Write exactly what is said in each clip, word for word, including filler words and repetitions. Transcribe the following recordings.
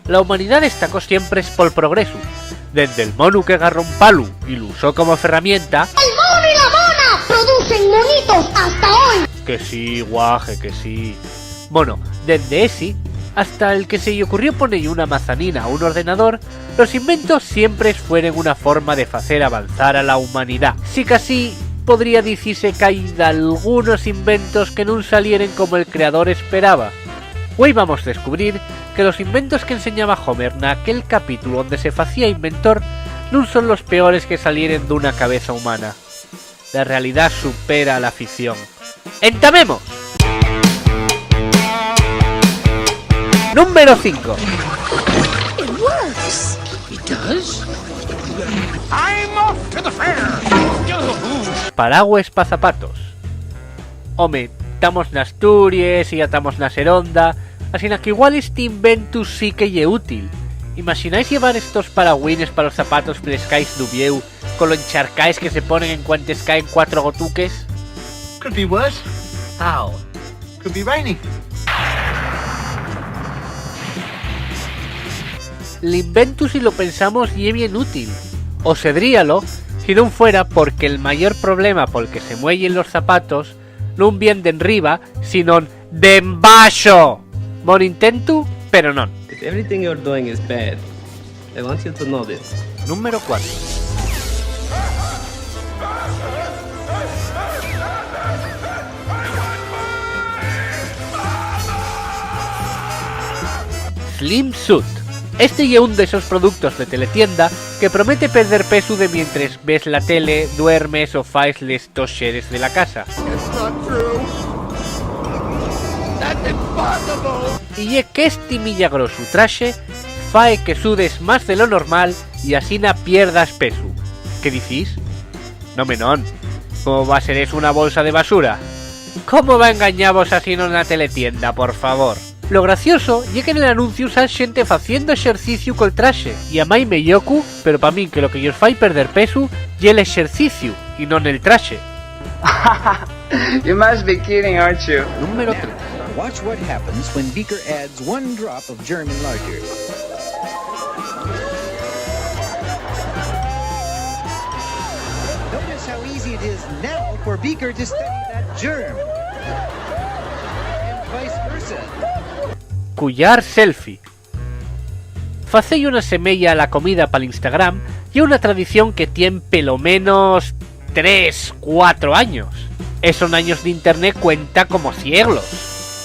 La humanidá destacó siempre pol progresu, dende'l monu que garró un palu y l'usó como ferramienta. El mono y la mona producen monitos hasta hoy. Que sí, guaje, que sí. Mono, dende esi, hasta el que se-y ocurrió ponelle una mazanina a un ordenador, los inventos siempre fueren una forma de facer avanzar a la humanidá. Sicasí, podría dicise qu'hai dalgunos inventos que nun salieren como el creador esperaba. Güei vamos descubrir que los inventos qu'enseñaba Homer naquel capítulo onde se facía inventor nun son los peores que salieren d'una cabeza humana. La realidá supera a la ficción. ¡Entamemos! Número cinco. It works. It does? I'm off to the fair. Paragües pa zapatos. Home, tamos n'Asturies y ya tamos na seronda, asina que igual esti inventu sí que ye útil. ¿Imaxináis llevar estos paragüines pa los zapatos frescais d'Uviéu, con lo encharcaes que se ponen en cuantes caen cuatro gotuques? Could be worse. How? Could be raining. L'inventu, si lo pensamos, ye bien útil. O sedríalo, si non fuera porque el mayor problema pol que se mueyen los zapatos nun vien d'enriba, sinón d'embaxo. Bon intentu, pero non. If everything you're doing is bad, I want you to know this. Número cuatro. Slim Suit. Este ye un d'esos productos de teletienda que promete perder pesu de mientres ves la tele, duermes o faes les tos xeres de la casa. It's not true. That's impossible. Y ye qu'esti millagrosu traxe fae que sudes más de lo normal y asina pierdas pesu. ¿Qué dicís? Nome non. ¿Cómo va ser eso una bolsa de basura? ¿Cómo va engañavos asina na teletienda, por favor? Lo gracioso ye que nel anunciu sal xente faciendo exerciciu col traxe, y amái meyocu, pero pa min que lo que-yos fai perder pesu ye l'exerciciu, y non el traxe. You must be kidding, aren't you? Número tres. Watch what happens when Beaker adds one drop of German lager. Notice how easy it is now for Beaker to study that germ. And vice versa. Cuyar selfie. Facer-y una semeya a la comida pal Instagram ye una tradición que tien pelo menos tres, cuatro años. Eso n'años d'internet cuenta como sieglos.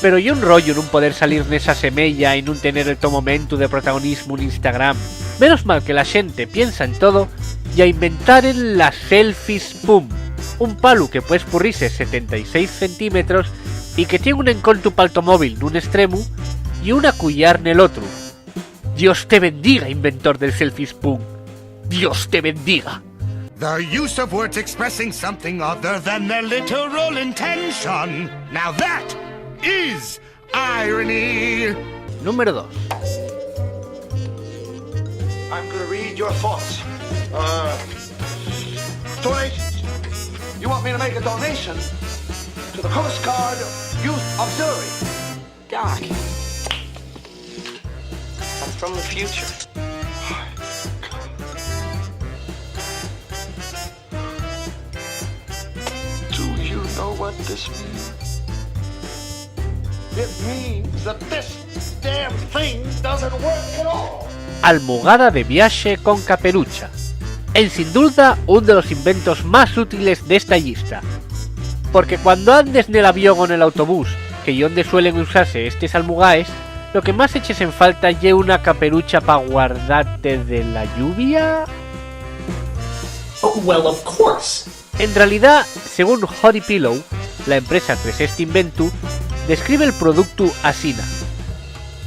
Pero ye un rollu nun poder salir nesa semeya y nun tener el to momentu de protagonismu n'Instagram. Menos mal que la xente piensa en todo y a inventaren la selfie spoon, un palu que pue espurrise setenta y seis centímetros y que tien un encoltu pal to móvil nun estremu y una cuyar nel otru. Dios te bendiga, inventor del selfie spoon. Dios te bendiga. The use of words expressing something other than their literal intention. Now that is irony. Número dos. I'm gonna read your thoughts. Uh, donations. You want me to make a donation to the Coast Guard Youth Auxiliary? Doc, I'm from the future. Do you know what this means? It means that this damn thing doesn't work at all. Almugada de viaxe con caperucha. En sin dulda, un de los inventos más útiles d'esta llista. Porque cuando andes nel avión o nel autobús, que ye onde suelen usase estes almugaes, lo que más eches en falta ye una caperucha pa guardate de la lluvia. Oh, well, of course. En realidá, según Hottie Pillow, la empresa tres esti inventu, describe'l productu asina: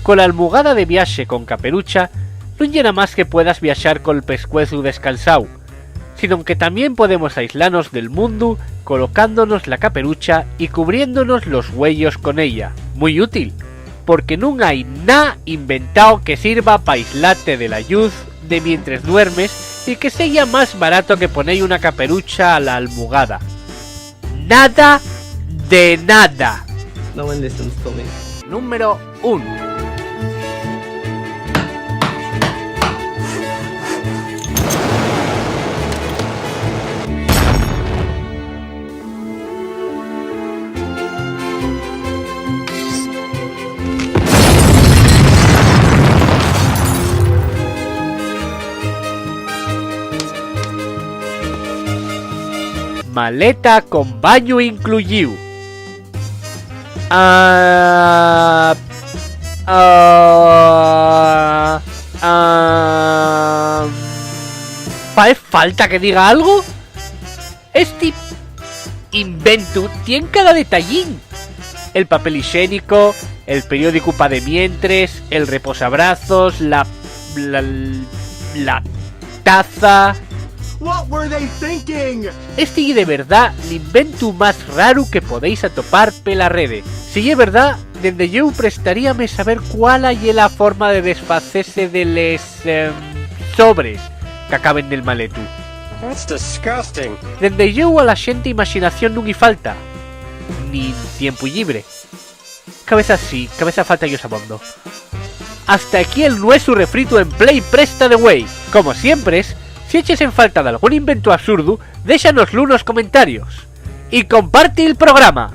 "Cola almugada de viaxe con caperucha, nun ye namás que puedas viaxar col pescuezu descansáu, sinón que tamién podemos aislanos del mundu colocándonos la caperucha y cubriéndonos los güeyos con ella". Mui útil, porque nun hai na inventao que sirva p'aislate de la lluz de mientres duermes y que seya más barato que poner una caperucha a la almugada. Nada de nada. No one listens to me. Número uno. Maleta con bañu incluyíu. Ah, ah, ah, ¿Fae falta que diga algo? Esti inventu tien cada detallín. El papel ixénico, el periódicu pa demientres, el reposabrazos, la, la, la taza. What were they thinking? Esti ye de verdá l'inventu más raru que podéis atopar pela rede. Si ye verdá, dende yeu prestaríame saber cuál ye la forma de desfacese de les em, sobres qu'acaben nel maletu. That's disgusting. Dende yeu a la xente imaxinación nun-y falta, nin tiempu llibre. Cabeza sí, cabeza falta-yos abondo. Hasta aquí el nuesu refritu en Play Presta de Güei. Como siempres, si eches en falta d'algún inventu absurdu, déxanoslu nos comentarios. Y comparti'l programa.